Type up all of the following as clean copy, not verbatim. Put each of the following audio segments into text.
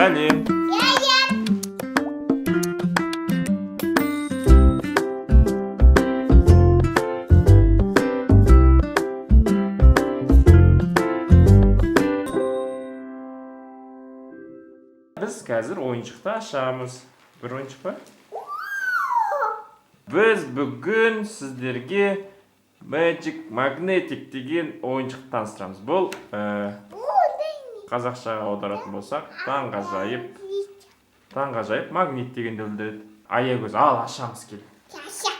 Сәлем. Сәлем. Біз қазір ойыншықты ашамыз. Бір ойыншық па? Біз бүгін сіздерге Magic Magnetic деген ойыншықты таныстырамыз. Бұл қазақшаға аударатын болсақ, таңғажайып магнит дегенді білдіреді. Аягөз, ал ашамыз, кел. Шаша.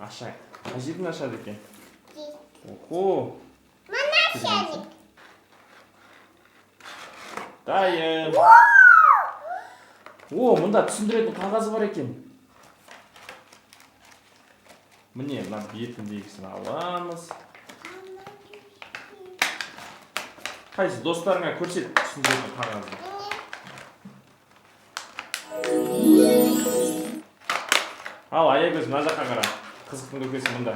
Ашайық. Қай жерден ашады екен? Охо, Мына шарик. Дайын. О, мұнда түсіндіретін қағазы бар екен. Міне, мына бетіндегісін аламыз. Қайсы достарыңа көрсет түсіндіретін қағазды. Ал, Аягөз, мына жаққа қара. Қызықтың көкесі мында.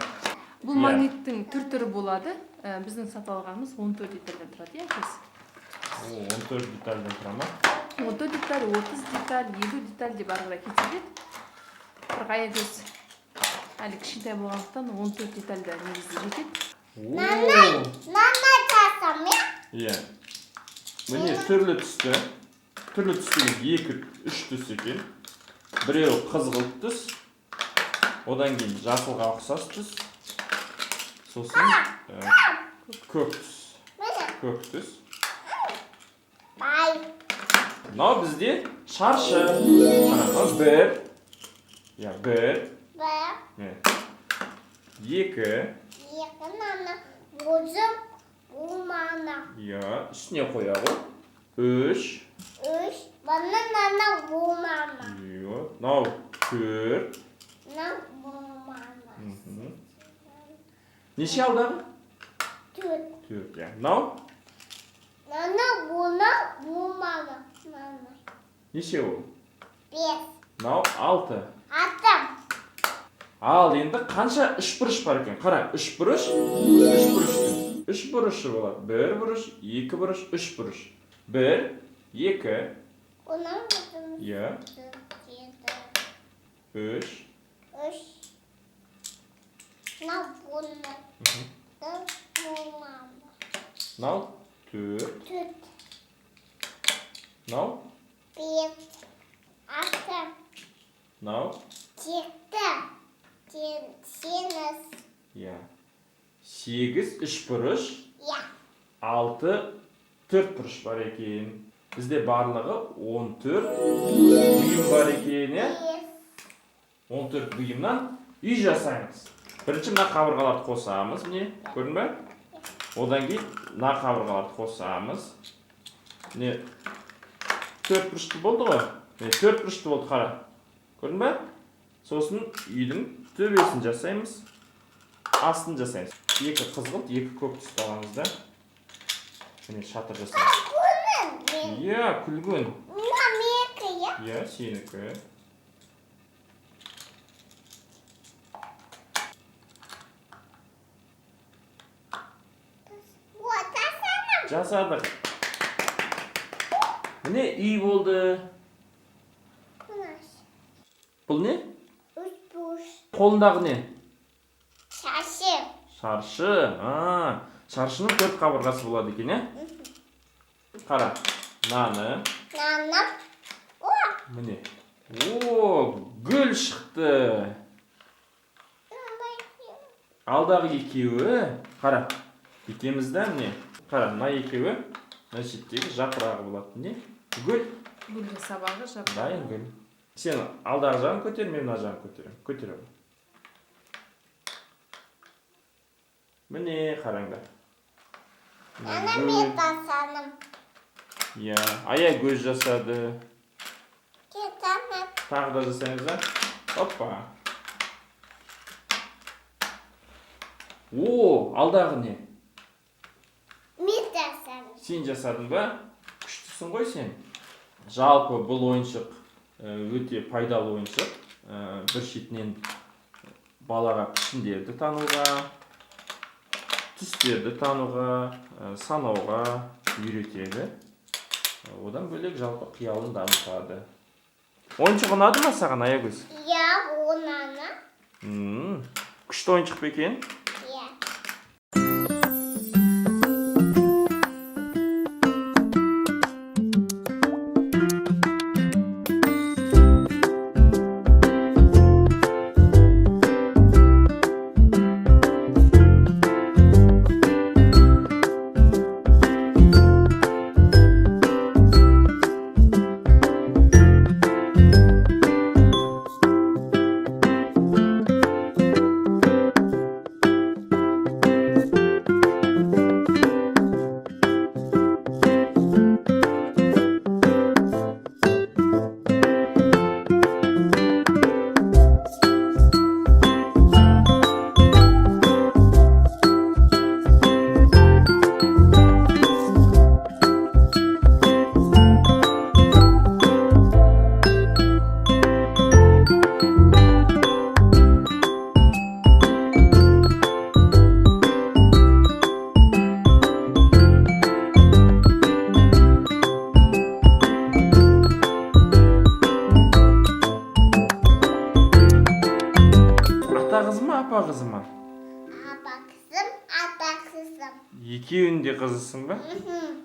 Бұл Иә. магниттің түр түрі болады. Біздің сатып алғанымыз 14 детальдан тұрады, иә, әкесі? О, 14 детальдан тұра ма? 14 деталь, 30 деталь, 50 деталь деп ары қарай кете береді. Бірақ Аягөз әлі кішкентай болғандықтан, 14 деталь да негізі жетеді. О, Мама жасам, иә? иә. Міне, түрлі түсті. Түрлі түс деген екі, үш түс екен. Біреуі қызғылт түс. Одан кейін жасылға ұқсас түс. Сосын көк түс. Міне. Көк түс. Бай. Мынау бізде шаршы. Қара, мынау бір. Иә, бір. Бір. Міне. Екі. Екі мана. Өзім. Бұл мана. Иә, үстіне қоя ғой. Үш. Үш. Мына мана, бұл мана. Иә, мынау төрт. Мына бұл мана. Неше алдағы? Төрт. Төрт, иә. Мынау Мына бұны, бұл мана. Мана. неше ол? Бес. Мынау алты. Атым. Ал енді қанша үшбұрыш бар екен? Қара, үшбұрыш, үшбұрыштың үш бұрышы болады. Бір бұрыш, екі бұрыш, үш бұрыш. Бір, екі, Оның өзім. иә, Жеті. үш. Үш. Мына бұны. Бұл мана. Мынау төрт, Төрт. мынау, Бес. Алты. мынау, Жеті. Сегіз. иә. Сегіз үшбұрыш, Иә. алты төрт бұрыш бар екен. Бізде барлығы 14 бұйым бар екен, иә? Бес. 14 бұйымнан үй жасаймыз. Бірінші мына қабырғаларды қосамыз, міне, көрдің бе? Одан кейін мына қабырғаларды қосамыз. Міне, төрт бұрышты болды ғой. Міне, төрт бұрышты болды, қара. Көрдің бе? Сосын үйдің төбесін жасаймыз, астын жасаймыз. Екі қызғылт, екі көк түсті аламыз да. Міне, шатыр жасаймыз. Бұны мен. Иә, күлгін. Мына менікі, иә? Иә, сенікі. Отасаным. Жасадық. Міне, үй болды. Мына. Бұл не? Үш бұрыш. Қолындағы не? Шашы. Шаршы. А, шаршының төрт қабырғасы болады екен, иә? Қара. Мынаны. Мынаны. О. Міне. О, гүл шықты. Алдағы екеуі, қара. Бүйтеміз да, міне. Қара, мына екеуі мына шеттегі жапырағы болады. Не? Гүл. Гүлдің сабағы, жапырағы. Дайын гүл. Сен алдағы жағын көтер, мен мына жағын көтеремін. Көтере ғой. Міне, қараңдар. Міне, Ана гүл. мен тасаным. Иә, Аягөз жасады. Кетемін. Тағы да жасаймыз да. Опа. О, алдағы не? Мен тасаным. Сен жасадың ба? Күштісің ғой сен. Жалпы бұл ойыншық өте пайдалы ойыншық. Бір шетінен балаға пішіндерді тануға, түстерді тануға, санауға үйретеді. Одан бөлек, жалпы қиялын дамытады. Ойыншық ұнады ма саған, Аягөз? Иә, ұнады. Күшті ойыншық па екен? Иә. Ата қызы ма, апа қызы ма? Апа қызым, ата қызым. Екеуінің де қызысың ба? Мхм.